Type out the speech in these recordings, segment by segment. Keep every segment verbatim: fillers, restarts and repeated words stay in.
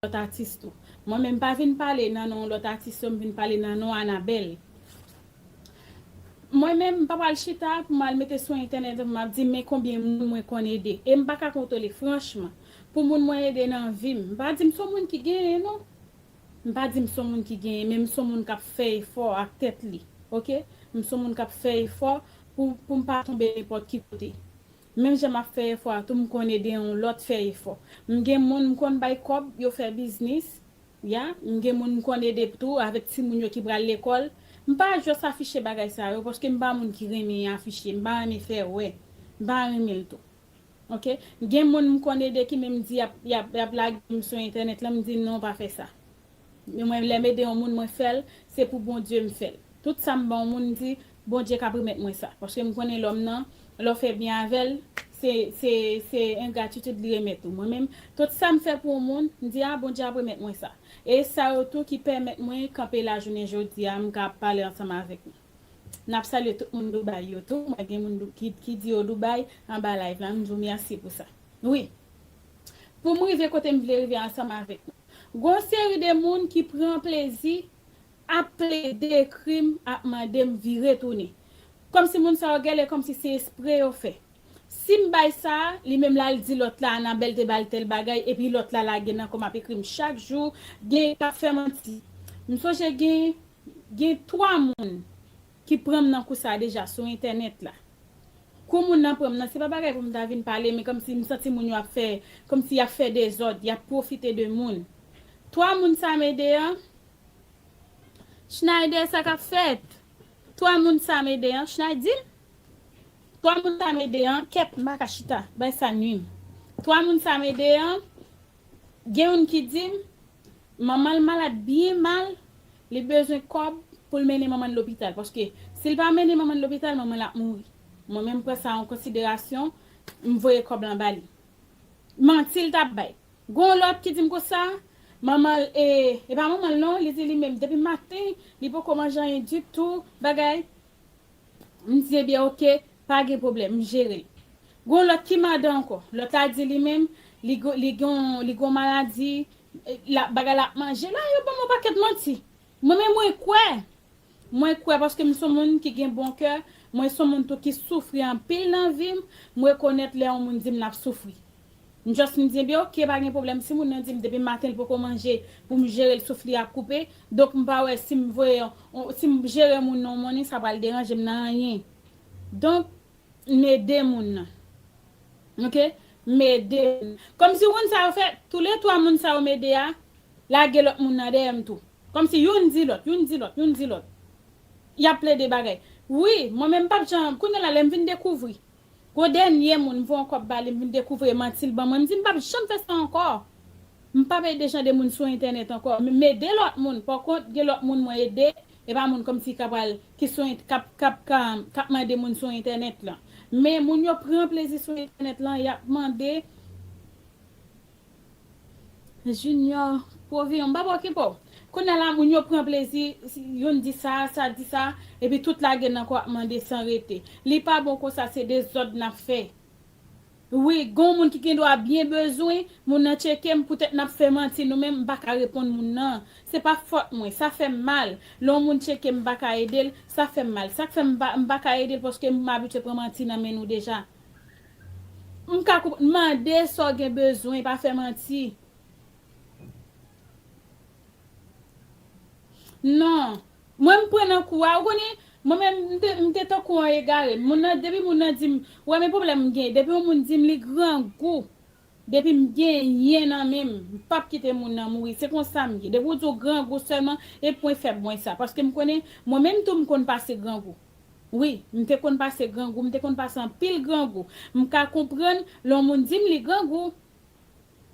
lòt atis tou. Mwen menm m pa vin pale nan non lòt atis yo, m vin pale nan non Anabèl. Mwen menm, m pa pral chita pou m al mete sou entènèt, m ap di men konbyen moun mwen konn ede. E m pa ka kontole, franchman, pou moun mwen ede nan vi m. M pa di m se yon moun ki genyen, non. M pa di m se yon moun ki genyen, men m se yon moun k ap fè efò ak tèt li. Oke? M se yon moun k ap fè efò pou, pou m pa tonbe nenpòt ki kote. Menm jan m ap fè efò a tou, m konn ede yon lòt fè efò. M gen moun m konn bay kòb, yo fè biznis. Ya, m gen moun m konn ede tou avèk timoun yo ki pral lekòl. M pa jis afiche bagay sa yo, paske m pa moun ki renmen afiche, m pa renmen fè wè, m pa renmen l tou. Oke? Gen moun m konn ede ki menm di y ap, y ap, y ap lage m sou entènèt la, m di non, pa fè sa. Men mwen, lè m ede yon moun, mwen fè l, se pou Bondye m fè l. Tout sa m ba yon moun, m di, Bondye k ap remèt mwen sa. Paske m konnen lòm nan, lè w fè byen avè l, se, se, se engratitid li remèt ou. Mwen menm, tout sa m fè pou yon moun, m di, a, Bondye ap remèt mwen sa. E sa yo tou ki pèmèt mwen kanpe la jounen jodi a, m ka ap pale ansanm avèk nou. N ap salye tout moun Dubai yo tou. Mwen gen moun Dou- ki, ki di yo Dubai, anba live la, m di w mèsi pou sa. Wi. Pou m rive kote m vle rive ansanm avèk nou. Gon seri de moun ki pran plezi ap plede ekri m, ap mande m vire tounen. Kòmsi moun sa yo genlè kòmsi se espre yo fè. Si m bay sa, li menm la, l di lòt la, Anabèl te ba l tèl bagay, epi lòt la lage nan kò m ap ekri m chak jou, gen k ap fè manti. M sonje gen, gen twa moun ki pran m nan kou sa deja sou entènèt la. Kou moun nan pran m nan, se pa bagay pou m ta vin pale, men kòmsi m santi moun yo ap fè, kòmsi y ap fè dezòd, y ap pwofite de moun. Twa moun sa m ede an, Schneider, sa k ap fèt? Twa moun sa m ede an, Schneider, di m. Twa moun sa m ede an, kèt, m pa ka chita, bay sa nwi m. Twa moun sa m ede an, gen youn ki di m, manman l malad byen mal, li bezwen kòb pou l mennen manman l lopital. Paske si l pa mennen manman l lopital, manman l ap mouri. Mwen menm, m pran sa an konsiderasyon, m voye kòb la ba li. Manti l t ap bay. Gon lòt ki di m konsa, manman l, e, e pa manman l non, li di li menm, depi maten, li poko manje anyen ditou, bagay. M di, ebyen, oke, pa gen pwoblèm, m jere l. Gon lòt ki mande ankò. Lòt la di li menm, li go- li gon, li gon maladi, e, la, bagay la ap manje. La, yo ban m yon pakèt manti. Mwen menm, mwen kwè. Mwen kwè, paske m se yon moun ki gen bon kè, mwen se yon moun tou ki soufri anpil nan vi m, m rekonèt lè yon moun di m l ap soufri. M just m di, ebyen, oke, pa gen pwoblèm. Si moun nan di m depi maten l poko manje, pou m jere l, souf li ap koupe. Donk, m pa wè si m voye yon, yon- si m jere moun nan yon monnen, sa pral deranje m nan anyen. Donk, m ede moun nan. Oke? M ede moun nan. Kòmsi moun sa yo fè, toulètwa moun sa yo m ede a, lage lòt moun nan dèyè m tou. Kòmsi youn di lòt, youn di lòt, youn di lòt. Y ap plede bagay. Wi, mwen menm m p ap janm, kounye a la, lè m vin dekouvri. Gon dènye moun, m voye yon kòb ba li, m vin dekouvri e manti l ban mwen. M di, m p ap janm fè sa ankò. M p ap ede jan de moun sou entènèt ankò. M, m ede lòt moun. Pawkont, gen lòt moun mwen ede, e pa moun kòmsi k ap al, ki sou ent- k ap, k ap, k ap, k ap mande moun sou entènèt lan. Men moun yo pran plezi sou entènèt lan, y ap mande Junior, Pwoviyon, m pa pral okipe w. Kounye a la, moun yo pran plezi, si youn di sa, sa di sa, epi tout lage nan kò ap mande san rete. Li pa bon konsa, se dezòd n ap fè. Wi, gon moun ki gen dwa byen bezwen, moun nan tcheke m, poutèt n ap fè manti nou menm, m pa ka reponn moun nan. Se pa fòt mwen, sa fè m mal. Lè yon moun tcheke m, m pa ka ede l, sa fè m mal. Sa k fè m pa, m pa ka ede l, paske m abitye pran manti nan men nou deja. M ka konp- mande sa w gen bezwen, pa fè manti. Non. Mwen, m pran nan kou a. Ou konnen, mwen menm, m te, m te tankou yon egare. Moun nan, depi moun nan di m, ou wè men pwoblèm m gen. Depi yon moun di m li grangou, depi m genyen nan men m, m p ap kite moun nan mouri. Se konsa m ye. Depi w di w grangou sèlman, e pwen fèb mwen sa. Paske m konnen, mwen menm tou, m konn pase grangou. Wi, m te konn pase grangou, m te konn pase anpil grangou. M ka konprann lè yon moun di m li grangou.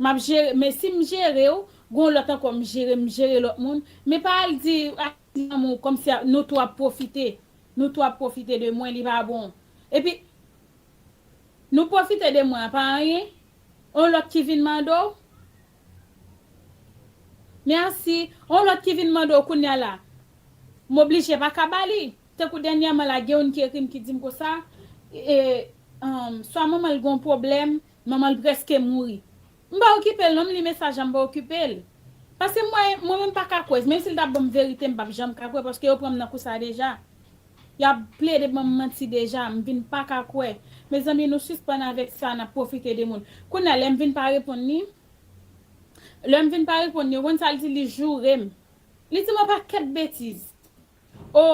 M ap jere, men si m jere w, gon lòt ankò m jere, m jere lòt moun. Men pa al di, a, lanmou, kòmsi a- nou tou ap pwofite. Nou tou ap pwofite de mwen, li pa bon. Epi, nou pwofite de mwen, pa anyen. On lòt ki vin mande w. Mèsi. On lòt ki vin mande w kounye a la. M oblije pa ka ba li. Tankou dènyèman la, gen youn ki ekri m ki di m konsa, e, um, swa manman l gon pwoblèm, manman l prèske mouri. M pa okipe l non, m li mesaj la, m pa okipe l. Paske mwen, mwen menm pa ka kwè. Menm si l t ap ban m verite, m p ap janm ka kwè, paske yo pran m nan kou sa deja. Y ap plede ban m manti deja, m vin pa ka kwè. Mezanmi, nou sispann avèk sa, n ap pwofite de moun. Kounye a, lè m vin pa reponn li, lè m vin pa reponn li, ou konn sa l di, li joure m. Li di m yon pakèt betiz. O,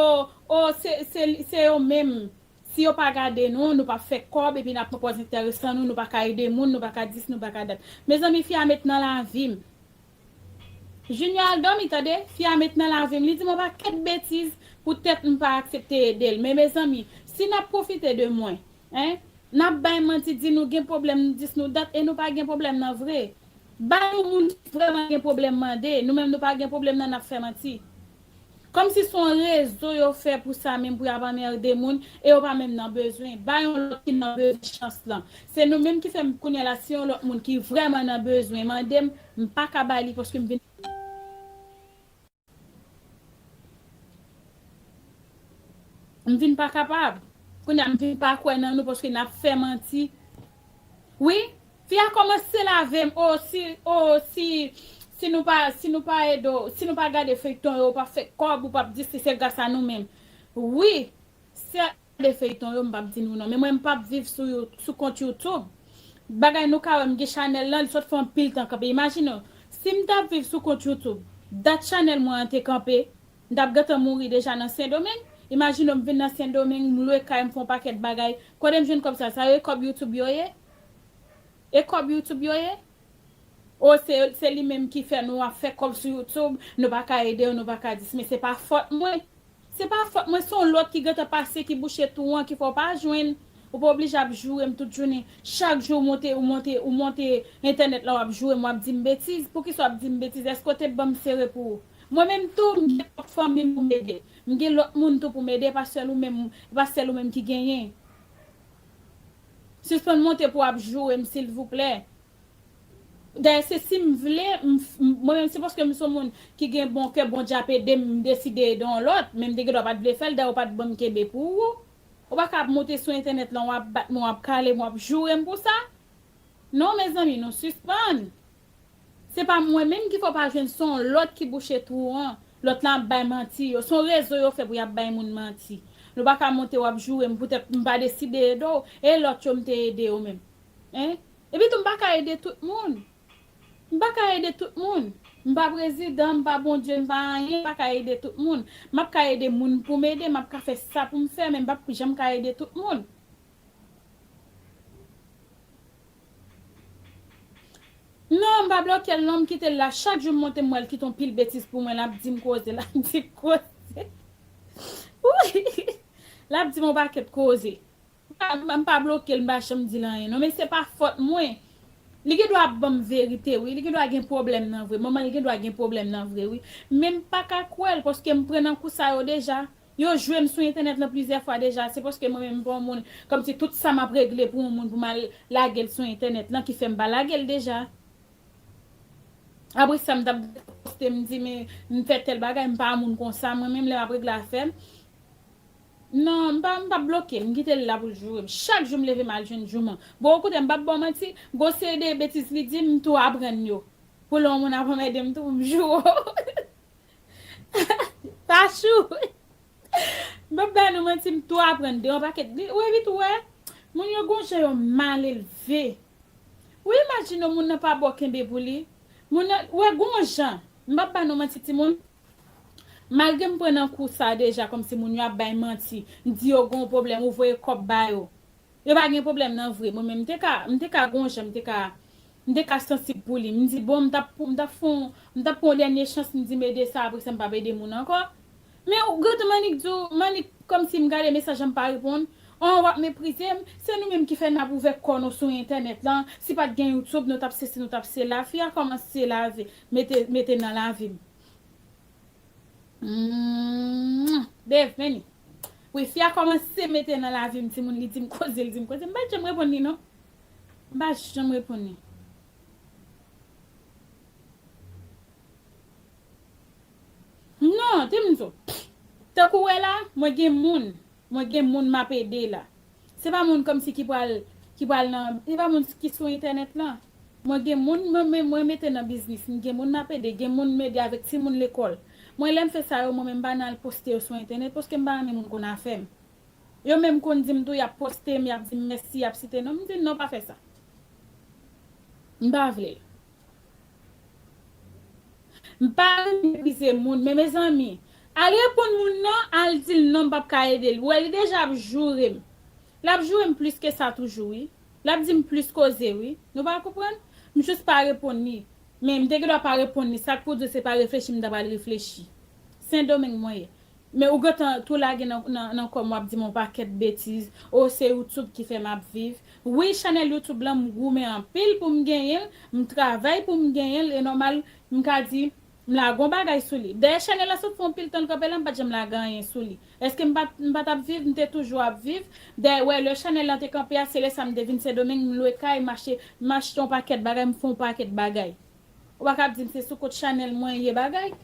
o, se, se, se yo menm. Si yo pa gade nou, nou p ap fè kòb, epi n ap pran pòz enteresan nou, nou pa ka ede moun, nou pa ka dis, nou pa ka dat. Mezanmi, fi a met nan lavi m. Junior al dòmi, tande, fi a met nan lavi m. Li di m yon pakèt betiz poutèt m pa aksepte ede l. Men, mezanmi, si n ap pwofite de mwen, en, n ap bay manti, di nou gen pwoblèm, dis nou dat, e nou pa gen pwoblèm nan vre. Bay yon moun ki vrèman gen pwoblèm mande, nou menm nou pa gen pwoblèm nan, n ap fè manti. Kòmsi se yon rezo yo fè pou sa menm, pou y ap anmède moun, e yo pa menm nan bezwen. Bay yon lòt ki nan bezwen chans lan. Se nou menm ki fè m kounye a la, si yon lòt moun ki vrèman nan bezwen mande m, m pa ka ba li paske m vin M vin pa kapab. Kounye a, m vin pa kwè nan nou paske n ap fè manti. Wi, fi a kòmanse lave m. O, si, o, si, si nou pa, si nou pa ede w, si nou pa gade feyton yo, ou p ap fè kòb, ou p ap di si se gras a nou menm. Wi, se de feyton yo, m p ap di nou non. Men mwen, m p ap viv sou You-, sou kont YouTube. Bagay nou ka wè, m gen chanèl lan, li sot fè anpil tan kanpe. Imajine w, si m t ap viv sou kont YouTube, dat chanèl mwen an te kanpe, m t ap gentan mouri deja nan Sendomeng. Imajine w, m vin nan Sendomeng, m lwe kay, m fè yon pakèt bagay. Kote m jwenn kòb sa? Sa yo e kòb YouTube yo ye? E kòb YouTube yo ye? O, se, se li menm ki fè nou ap fè kòb sou YouTube, nou pa ka ede yo, nou pa ka dis, men se pa fòt mwen. Se pa fòt mwen, se yon lòt ki gentan pase, ki bouche twou an, ki fè w pa jwenn. Ou pa oblije ap joure m tout jounen. Chak jou ou monte, ou monte, ou monte entènèt la, w ap joure m, w ap di m betiz. Poukisa w ap di m betiz? Èske w te ban m sere pou ou? Mwen menm tou, m gen lòt fanmi m pou m ede. M gen lòt moun tou pou m ede, e pa sèl ou menm, e pa sèl ou menm ki genyen. Sispann monte pou w ap joure m, silvouplè. Dayè, se si m vle, m, m, mwen menm, se paske m se yon moun ki gen bon kè, Bondye ap ede m, m deside ede yon lòt, men m te gen dwa pa t vle fè l, dayè, ou pa t ban m kenbe pou ou. Ou pa ka ap monte sou entènèt lan, w ap bat mwen, w ap kale mwen, w ap joure m pou sa. Non, mezanmi, nou sispann. Se pa mwen menm ki fè w pa jwenn, se yon lòt ki bouche twou an. Lòt lan ap bay manti yo. Se yon rezo yo fè pou y ap bay moun manti. Nou pa ka monte, w ap joure m poutèt m pa deside ede w, e lòt yo m te ede yo menm. En? Epi tou, m pa ka ede tout moun. M pa ka ede tout moun. M pa prezidan, m pa Bondye, m pa anyen, m pa ka ede tout moun. M ap ka ede moun pou m ede, m ap ka fè sa pou m fè, men m p ap janm ka ede tout moun. Non, m pa bloke l non, m kite l la. Chak jou m monte, m wè l kite yon pil betiz pou mwen, l ap di m koze, l ap di m koze. Wi! L ap di m yon pakèt koze. M pa, m pa bloke l, m pa janm di l anyen non, men se pa fòt mwen. Li gen dwa ap ban m verite, wi. Li gen dwa gen pwoblèm nan vre. Manman l gen dwa gen pwoblèm nan vre, wi. Men m pa ka kwè l, paske m pran nan kou sa yo deja. Yo jwe m sou entènèt lan plizyè fwa deja. Se paske mwen menm m pa yon moun, kòmsi tout sa m ap regle pou yon moun, pou m al lage l sou entènèt lan, ki fè m pa lage l deja. Apre sa, m t ap poste, m di, men, m fè tèl bagay, m pa moun konsa, mwen menm lè m ap regle afè m. Non, m pa, m p ap bloke l, m kite l la pou l joure m. Chak jou m leve m al jwenn jouman. Bon, ou koute m, m p ap ba w manti, gon seri de betiz li di m, m tou aprann yo. Pou lè yon moun ap anmède m tou, pou m joure w. Pachou. M p ap ba nou manti, m tou aprann de yon pakèt. Li, ou evit ou wè, moun yo gon jan yo mal elve. Ou imajine yon moun nan pa ba w kenbe pou li. Moun nan, ou wè gon jan. M p ap ba nou manti, timoun. Malgre m pran nan kou sa deja, kòmsi moun yo ap bay manti. M di yo gon pwoblèm, ou voye kòb ba yo. Yo pa gen pwoblèm nan vre. Mwen menm, m te ka, m te ka gon jan, m te ka, m te ka sansib pou li. M di, bon, m t ap, m t ap fè yon, m t ap pran yon dènye chans, m di, m ede sa, apre sa, m p ap ede moun ankò. Men, ou, Grantan Manik di w, Manik, kòmsi m gade mesaj an, m pa reponn. An, w ap meprize m. Se nou menm ki fè n ap ouvè kò nou sou entènèt lan. Si pa t gen YouTube, nou t ap sesi, nou t ap sela. Fi a kòmanse lave, mete, mete nan lavi m. Mwah! Dave, vini. Wi, fi a kòmanse mete nan lavi m, timoun, li di m koze, li di m koze. M pa t janm reponn li, non. M pa t janm reponn li. Non, te m di w. Tankou w wè la, mwen gen moun. Mwen gen moun m ap ede la. Se pa moun kòmsi ki pral, ki pral nan, se pa moun ki sou entènèt lan. Mwen gen moun mwen, mwen, mwen mete nan biznis, m gen moun m ap ede, gen moun m ede avèk timoun lekòl. Mwen lè m fè sa yo, mwen menm m pa nan al poste yo sou entènèt paske m pa renmen moun konn afè m. Yo menm konn di m tou, y ap poste m, y ap di m mèsi, y ap site non m, m di non, pa fè sa. M pa vle l. M pa renmen meprize moun, men mezanmi, al reponn moun nan, al di l non, m p ap ka ede l. Ou wè, li deja ap joure m. L ap joure m plis ke sa toujou, wi. L ap di m plis koze, wi. Nou pa konprann? M jis pa reponn li. Men m te gen dwa pa reponn li. Sa k pou di se pa reflechi m ta pral reflechi. Sendomeng mwen ye. Men ou gentan tou lage nan, nan, nan kò m, w ap di m yon pakèt betiz. O, se YouTube ki fè m ap viv. Wi, chanèl YouTube lan, m goumen anpil pou m genyen l. M travay pou m genyen l. E nòmal, m ka di, m lage yon bagay sou li. Dayè, chanèl la sot fè yon pil tan l kanpe la, m pa t janm lage anyen sou li. Èske m pa, m pa t ap viv? M te toujou ap viv. Dayè, wè, lè chanèl lan te kanpe a, se lè sa m te vin Sendomeng, m lwe kay, m achte, m achte yon pakèt bagay, m fè yon pakèt bagay. Ou pa ka ap di m se sou kont chanèl mwen ye bagay.